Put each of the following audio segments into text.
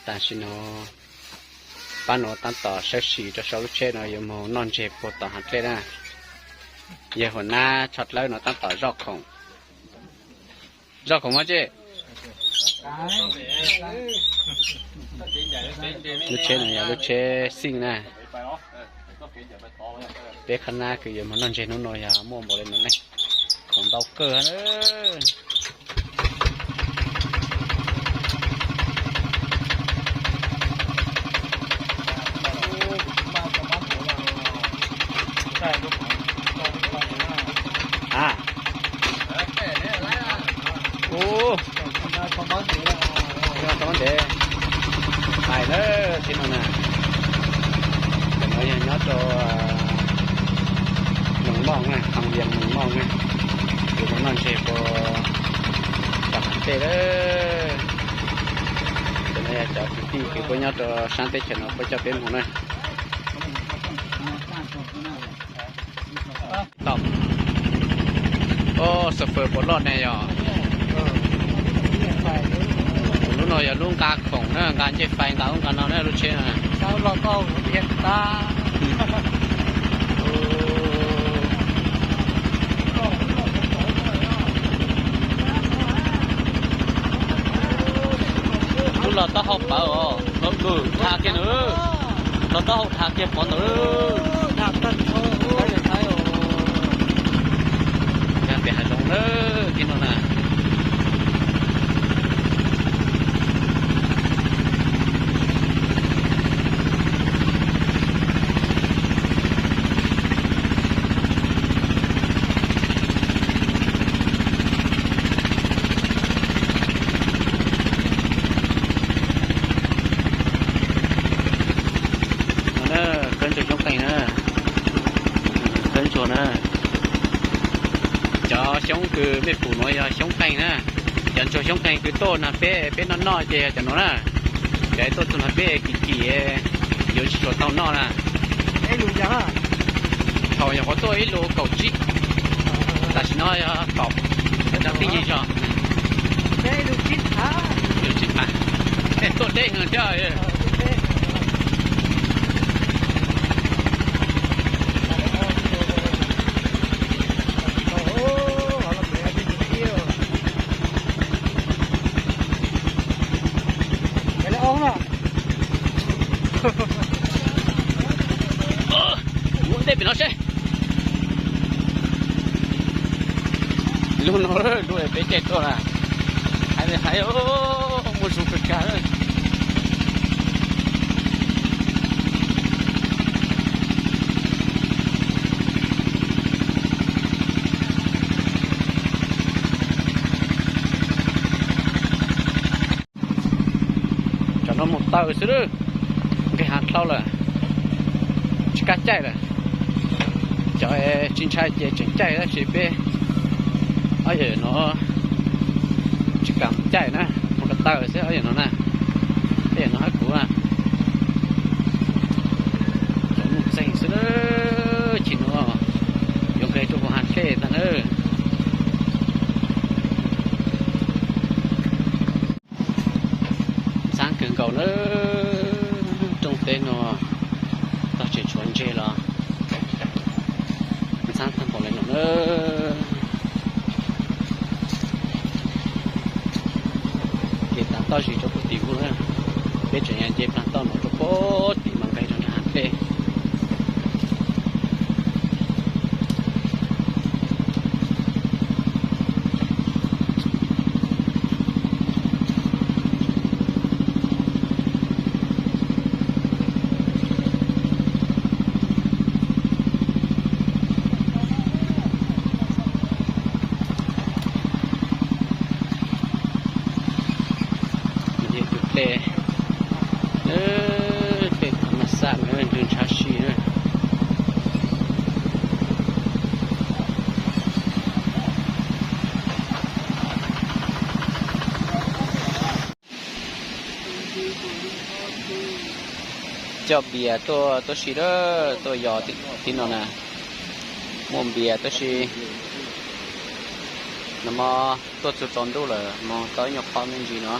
Tam sim no pab no tab tom sawb sim rau saum lub tsheb no yuav mus noj ntseg puag tom hav dlej na. Yawg Huas Nab tsho dlawb no tab tom zoj khoom. Zoj khoom mog tsi? Lub tsheb no yog lub tsheb xij na. Peb qhab nab kws yuav mus noj ntseg hnub no yog muaj npaum li no ne. Khoom ntau kawg. Ub, tau ntev hais na, tib no na. Cov no yog nyob rau Moos Mooj na, Thoo Vias Moos Mooj na. Kuv mus noj ntseg puag tom hav dlej lawm. Cov no yog cov kwv tij kws puab nyob rau sab teb chaws no puab coj peb mus na. Tau. Ub, xab fawb puas loj ne yog. Lub no yog lub nqa khoom na, nqa ncej fais nqa ub nqa no na lub tsheb no. Lub los taub hau pawv os, los taub hau dhas kiag pov ntawd. Yog pem hav zoov na, tib no na. No na, khawb ntsuag xyoob qeej na. Khawb ntsuag na. Cov xyoob kws mej pum no yog xyoob qeej na. Cov ntsuag xyoob qeej kws tuaj nrog peb, peb noj noj ces yog cov no na. Cov tuaj txug nrog peb kim kim yuav tsis tshua tau noj na. Thaum nyuam qhuav tuaj ib lus kaum tsib, tam sim no yog kaum, cov tij zog. Lus tsib phav, tuaj deb heev thiab. Ua ntej pem no seb. Lub no lub peb caij tuaj na. Hais li hais, muaj zug kawg kag. Cov no mus taw xwb lawm, nqis hav dlhau lawm, tsis kam caij lawm. Cov tsis ntshai ces tseem caij tab sis peb ob yawm no tsis kam caij na, mus ko taw xwb ob yawm no na. Ob yawm no hab kuv, cov nuj txeeg xwb, chim no yuav nqes rau hauv hav dlej tag na. Ntxhab kawg nkaus na, rooj teb no tog tseem tshuav ntseg los ntxhab tag npaum li no na. Ces tav toj zis rau puag tim ub na, peb tseem nce plag toj no rau puag tim mas nqes rau nram hav dlej. Tus dlej, dlej thab maj xaj na, ntws ntshav si na. Coj npias tuaj tuab si lawm, tuaj yos tim no na. Muaj npias tuab si. Nag hmo tuaj txug tsaus ntuj lawm, moog tau ib nyuag qho me ntsis no.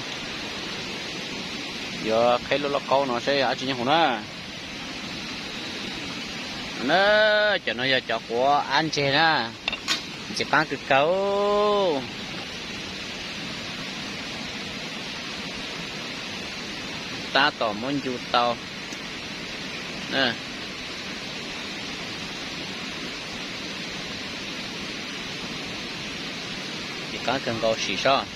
Yuav qheb lub lauj kaub no saib yog dab tsi nyob hauv na. Na, cov no yog cov quav ab ntseg na. Ntxim qab kawg nkaus. Tab tom muab ncu tau. Ntxim qab kawg nkaus, sim saib.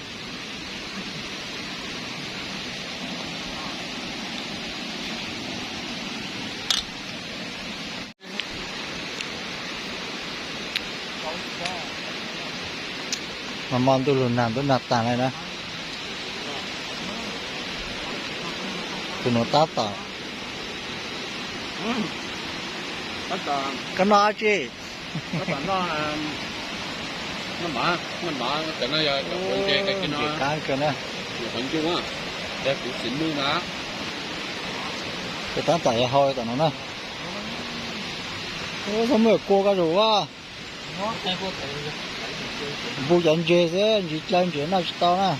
Hmo no ntuj los nag, ntuj nag tas li na. Tus no tab tom, koj noj dab tsi? Ntxim qab kawg na. Ces tab tom yuav hau tom no na. Ub, txhob muab kua koj zus a. Npu cov ntses xwb, ntsis dlawg ntses noj tsis tau na.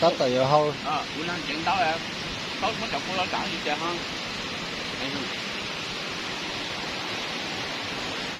Tab tom yuav hau.